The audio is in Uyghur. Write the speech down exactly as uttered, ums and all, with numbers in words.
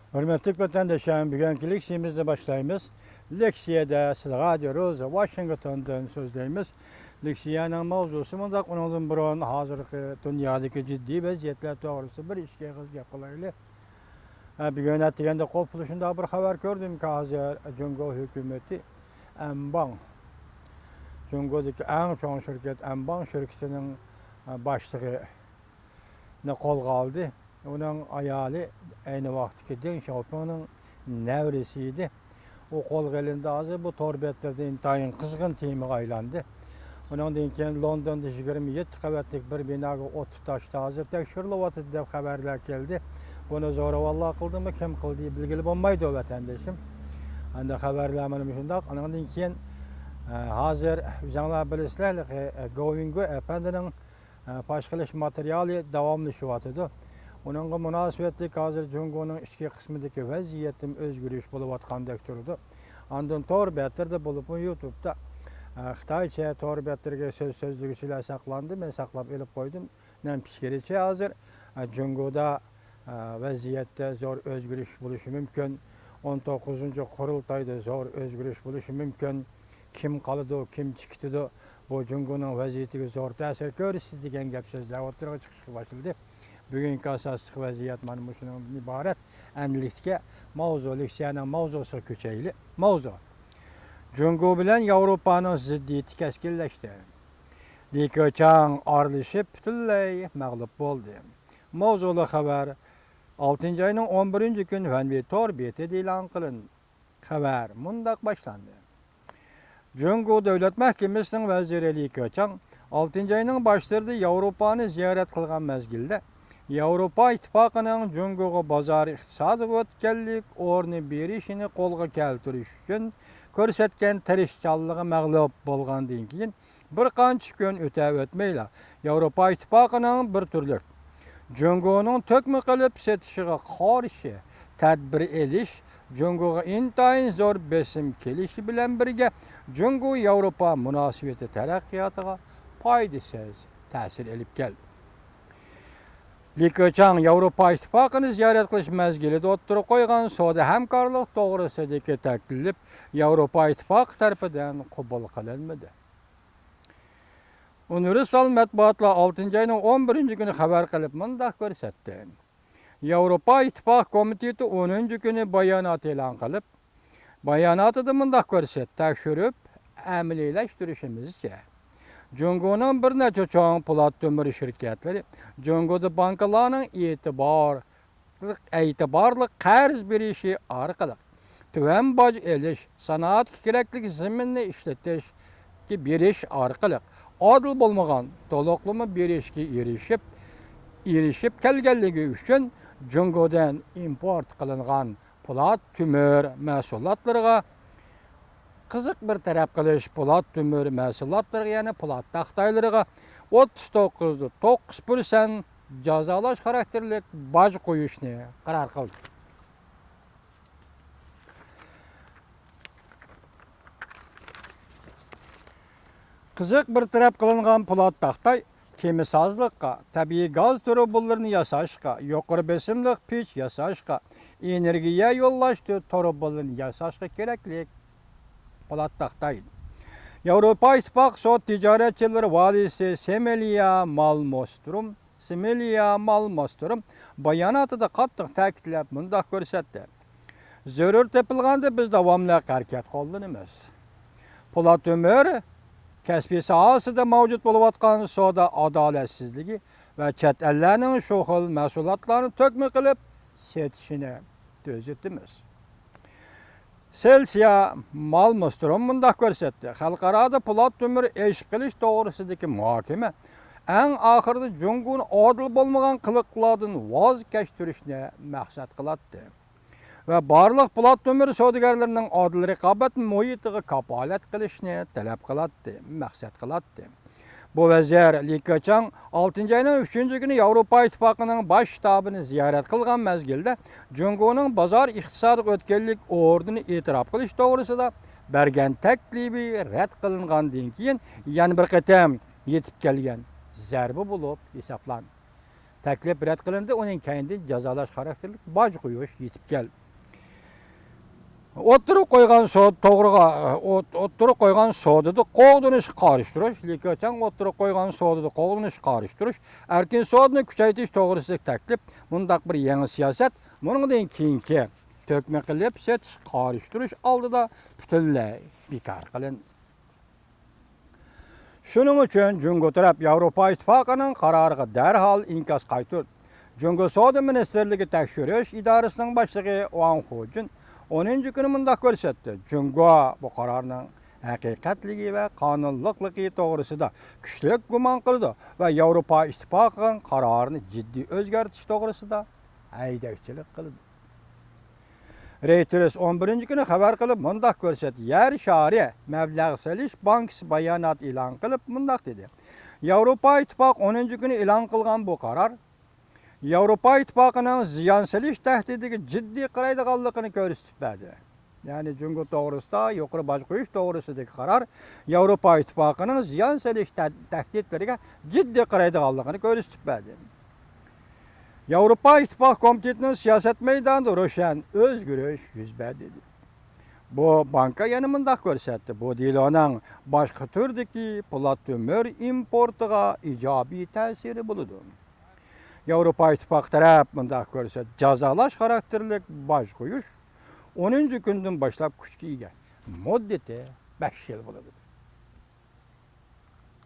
ھۆرمەتلىك ۋەتەنداشلار، بۈگۈنكى لېكسىيىمىزنى باشلايمىز. لېكسىيەدە سىلەرگە رادىيو روزا ۋاشىنگتوندىن سۆزلەيمىز. لېكسىيەنىڭ ماۋزۇسى مۇنداق، ئۇنىڭدىن بۇرۇن ھازىرقى دۇنيادىكى جىددىي ۋەزىيەتلەر توغرىسىدا بىر ئىككى ئېغىز گەپ قىلايلى. ھە، بۈگۈن ئەتىگەندە قوپۇلۇشۇمدا بىر خەۋەر كۆردۈمكى، ھازىر جۇڭگو ھۆكۈمىتى ئەنباڭ، جۇڭگودىكى ئەڭ چوڭ شىركەت ئەنباڭ شىركىتىنىڭ، ھە، باشلىقىنى قولغا ئالدى. ئۇنىڭ ئايالى ئەينى ۋاقىتتىكى دېڭ شياۋپىڭنىڭ نەۋرىسى ئىدى. ئۇ قولغا ئېلىندى. ھازىر بۇ تور بەتلىرىدە ئىنتايىن قىزغىن تېمىغا ئايلاندى. ئۇنىڭدىن كېيىن لوندوندا يىگىرمە يەتتە قەۋەتلىك بىر بىناغا ئوت تۇتاشتى. ھازىر تەكشۈرۈلۈۋاتىدۇ دەپ خەۋەرلەر كەلدى. بۇنى زوراۋانلار قىلدىمۇ، كىم قىلدى بىلگىلى بولمايدۇ، ۋەتەندىشىم. ئەمدى خەۋەرلەر مانا مۇشۇنداق. ئانىڭدىن كېيىن، ئە، ھازىر ئۆزۈڭلار بىلىسىلەر، ھېلىقى، ئە، گوۋىنگو ئەپەندىنىڭ، ئە، پاش قىلىش ماتېرىيالى داۋاملىشىۋاتىدۇ. ئۇنىڭغا مۇناسىۋەتلىك ھازىر جۇڭگونىڭ ئىچكى قىسمىدىكى ۋەزىيەتتىمۇ ئۆزگىرىش بولۇۋاتقاندەك تۇرىدۇ. ئاندىن تور بەتلىرىدە، بولۇپمۇ يۇتۇبتا، ئە، خىتايچە تور بەتلىرىگە سۆز سۆزلىگۈچىلەر ساقلاندى، مەن ساقلاپ ئېلىپ قويدۇم. مېنىڭ پىكرىمچە ھازىر، ئە، جۇڭگودا، ئە، ۋەزىيەتتە زور ئۆزگىرىش بولۇشى مۇمكىن. ئون توققۇزىنچى قۇرۇلتايدا زور ئۆزگىرىش بولۇشى مۇمكىن. كىم قالىدۇ، كىم چىقىدۇ، بۇ جۇڭگونىڭ ۋەزىيىتىگە زور تەسىر كۆرسىتىدۇ دېگەن گەپ سۆزلەر ئوتتۇرىغا چىقىشقا باشلىدى. بۈگۈنكى ئاساسلىق ۋەزىيەت مانا مۇشۇنىڭدىن ئىبارەت. ئەمدىلىكتە ماۋزۇ، لېكسىيەنىڭ ماۋزۇسىغا كۆچەيلى. ماۋزۇ. جۇڭگو بىلەن ياۋروپانىڭ زىددىيىتى كەسكىنلەشتى. لى كېچاڭ ئارىلىشىپ پۈتۈنلەي مەغلۇپ بولدى. ماۋزۇلۇق خەۋەر ئالتىنچى ئاينىڭ ئون بىرىنچى كۈنى ھۈەنۋې تور بېتىدە ئېلان قىلىندى. خەۋەر مۇنداق باشلاندى. جۇڭگو دۆلەت مەھكىمىسىنىڭ ۋەزىرى لى كېچاڭ ئالتىنچى ئاينىڭ باشلىرىدا ياۋروپانى زىيارەت قىلغان مەزگىلدە، ياۋروپا ئىتتىپاقىنىڭ جۇڭگوغا بازار ئىقتىسادىغا ئۆتكەنلىك ئورنى بېرىشىنى قولغا كەلتۈرۈش ئۈچۈن كۆرسەتكەن تىرىشچانلىقى مەغلۇپ بولغاندىن كېيىن، بىر قانچە كۈن ئۆتە ئۆتمەيلا، ياۋروپا ئىتتىپاقىنىڭ بىر تۈرلۈك جۇڭگونىڭ تۆكمە قىلىپ سېتىشىغا قارشى تەدبىر ئېلىش جۇڭگوغا ئىنتايىن زور بېسىم كېلىشى بىلەن بىرگە، جۇڭگو ياۋروپا مۇناسىۋىتى تەرەققىياتىغا پايدىسىز تەسىر ئېلىپ كەلدى. لى كېچاڭ ياۋروپا ئىتتىپاقىنى زىيارەت قىلىش مەزگىلىدە ئوتتۇرىغا قويغان سودا ھەمكارلىق توغرىسىدىكى تەكلىپ ياۋروپا ئىتتىپاقى تەرىپىدىن قوبۇل قىلىنمىدى. ئۇنىۋېرسال مەتبۇئاتلار ئالتىنچى ئاينىڭ ئون بىرىنچى كۈنى خەۋەر قىلىپ مۇنداق كۆرسەتتى. ياۋروپا ئىتتىپاق كومىتېتى ئونىنچى كۈنى بايانات ئېلان قىلىپ، باياناتىدا مۇنداق كۆرسەتتى، تەكشۈرۈپ ئەمەلىيلەشتۈرۈشىمىزچە، جۇڭگونىڭ بىر نەچچە چوڭ پولات تۆمۈر شىركەتلىرى جۇڭگودا بانكىلارنىڭ ئېتىبار ئېتىبارلىق قەرز بېرىشى ئارقىلىق، تۆۋەن باج ئېلىش، سانائەتكە كېرەكلىك زېمىننى ئىشلىتىشكە بېرىش ئارقىلىق، ئادىل بولمىغان تولۇقلىما بېرىشكە ئېرىشىپ، ئېرىشىپ كەلگەنلىكى ئۈچۈن جۇڭگودىن ئىمپورت قىلىنغان پولات تۆمۈر مەھسۇلاتلىرىغا قىزىق بىر تەرەپ قىلىش پولات تۆمۈر مەھسۇلاتلىرىغا، يەنى پولات تاختايلىرىغا ئوتتۇز توققۇز توققۇز پىرسەنت جازالاش خاراكتېرلىك باج قويۇشنى قارار قىلدى. قىزىق بىر تەرەپ قىلىنغان پولات تاختاي كېمىسازلىققا، تەبىئىي گاز تۇرۇبىلىرىنى ياساشقا، يۇقىرى بېسىملىق پېچ ياساشقا، ئېنېرگىيە يوللاش تۇ-، تۇرۇبىلىرىنى ياساشقا كېرەكلىك پولات تاختاي. ياۋروپا ئىتتىپاقى سودا تىجارەتچىلىرى ۋالىسى سېمېلىيا مالموستروم، سېمېلىيا مالموستروم باياناتىدا قاتتىق تەكىتلەپ مۇنداق كۆرسەتتى. زۆرۈر تېپىلغاندا بىز داۋاملىق ھەرىكەت قوللىنىمىز. پولات تۆمۈر كەسپى ساھەسىدە مەۋجۇت بولۇۋاتقان سودا ئادالەتسىزلىكى ۋە چەت ئەللەرنىڭ شۇ خىل مەھسۇلاتلارنى تۆكمە قىلىپ سېتىشىنى تۈزىتىمىز. سېلسىيا مالموستروم مۇنداق كۆرسەتتى، خەلقئارادا پولات تۆمۈر ئېشىپ قېلىش توغرىسىدىكى مۇھاكىمە ئەڭ ئاخىرىدا جۇڭگونى ئادىل بولمىغان قىلىقلاردىن ۋاز كەچتۈرۈشنى مەقسەت قىلاتتى. ۋە بارلىق پولات تۆمۈر سودىگەرلىرىنىڭ ئادىل رىقابەت مۇھىتىغا كاپالەت قىلىشنى تەلەپ قىلاتتى، مەقسەت قىلاتتى. بۇ ۋەزىر لى كېچاڭ ئالتىنچى ئاينىڭ ئۈچىنچى كۈنى ياۋروپا ئىتتىپاقىنىڭ باش شتابىنى زىيارەت قىلغان مەزگىلدە جۇڭگونىڭ بازار ئىقتىسادىغا ئۆتكەنلىك ئورنىنى ئېتىراپ قىلىش توغرىسىدا بەرگەن تەكلىپى رەت قىلىنغاندىن كېيىن يەنە بىر قېتىم يېتىپ كەلگەن زەربە بولۇپ ھېسابلانىدۇ. تەكلىپ رەت قىلىندى، ئۇنىڭ كەينىدىن جازالاش خاراكتېرلىك باج قويۇش يېتىپ كەلدى. ئوتتۇرىغا قويغان سودا توغرىغا، ئوت-، ئوتتۇرىغا قويغان سودىدا قوغدىنىشقا قارشى تۇرۇش، لى كېچاڭ ئوتتۇرىغا قويغان سودىدا قوغدىنىشقا قارشى تۇرۇش، ئەركىن سودىنى كۈچەيتىش توغرىسىدىكى تەكلىپ مۇنداق بىر يېڭى سىياسەت مۇنىڭدىن كېيىنكى تۆكمە قىلىپ سېتىشقا قارشى تۇرۇش ئالدىدا پۈتۈنلەي بىكار قىلىندى. شۇنىڭ ئۈچۈن جۇڭگو تەرەپ ياۋروپا ئىتتىپاقىنىڭ قارارىغا دەرھال ئىنكاس قايتۇردى. جۇڭگو سودا مىنىستىرلىكى تەكشۈرۈش ئىدارىسىنىڭ باشلىقى ۋاڭ خۇجۈن ئونىنچى كۈنى مۇنداق كۆرسەتتى: جۇڭگو بۇ قارارنىڭ ھەقىقەتلىكى ۋە قانۇنلۇقلۇقى توغرىسىدا كۈچلۈك گۇمان قىلىدۇ ۋە ياۋروپا ئىتتىپاقىنىڭ قارارىنى جىددىي ئۆزگەرتىش توغرىسىدا ھەيدەكچىلىك قىلىدۇ. رېيتېرس ئون بىرىنچى كۈنى خەۋەر قىلىپ مۇنداق كۆرسەتتى: يەر شارى مەبلەغ سېلىش بانكىسى بايانات ئېلان قىلىپ مۇنداق دېدى: ياۋروپا ئىتتىپاقى ئونىنچى كۈنى ئېلان قىلغان بۇ قارار ياۋروپا ئىتتىپاقىنىڭ زىيان سېلىش تەھدىتىگە جىددىي قارايدىغانلىقىنى كۆرسىتىپ بەردى. يەنى جۇڭگو توغرىسىدا يۇقىرى باج قويۇش توغرىسىدىكى قارار ياۋروپا ئىتتىپاقىنىڭ زىيان سېلىش تە-، تەھدىتلىرىگە جىددىي قارايدىغانلىقىنى كۆرسىتىپ بەردى. ياۋروپا ئىتتىپاق كومىتېتىنىڭ سىياسەت مەيدانىدا روشەن ئۆزگىرىش يۈز بەردى. بۇ بانكا يەنە مۇنداق كۆرسەتتى: بۇ دېلونىڭ باشقا تۈردىكى پولات تۆمۈر ئىمپورتىغا ئىجابىي تەسىرى بولىدۇ. ياۋروپا ئىتتىپاقى تەرەپ مۇنداق كۆرسەتتى: جازالاش خاراكتېرلىك باج قويۇش ئونىنچى كۈندىن باشلاپ كۈچكە ئىگە. مۇددىتى بەش يىل بولىدۇ.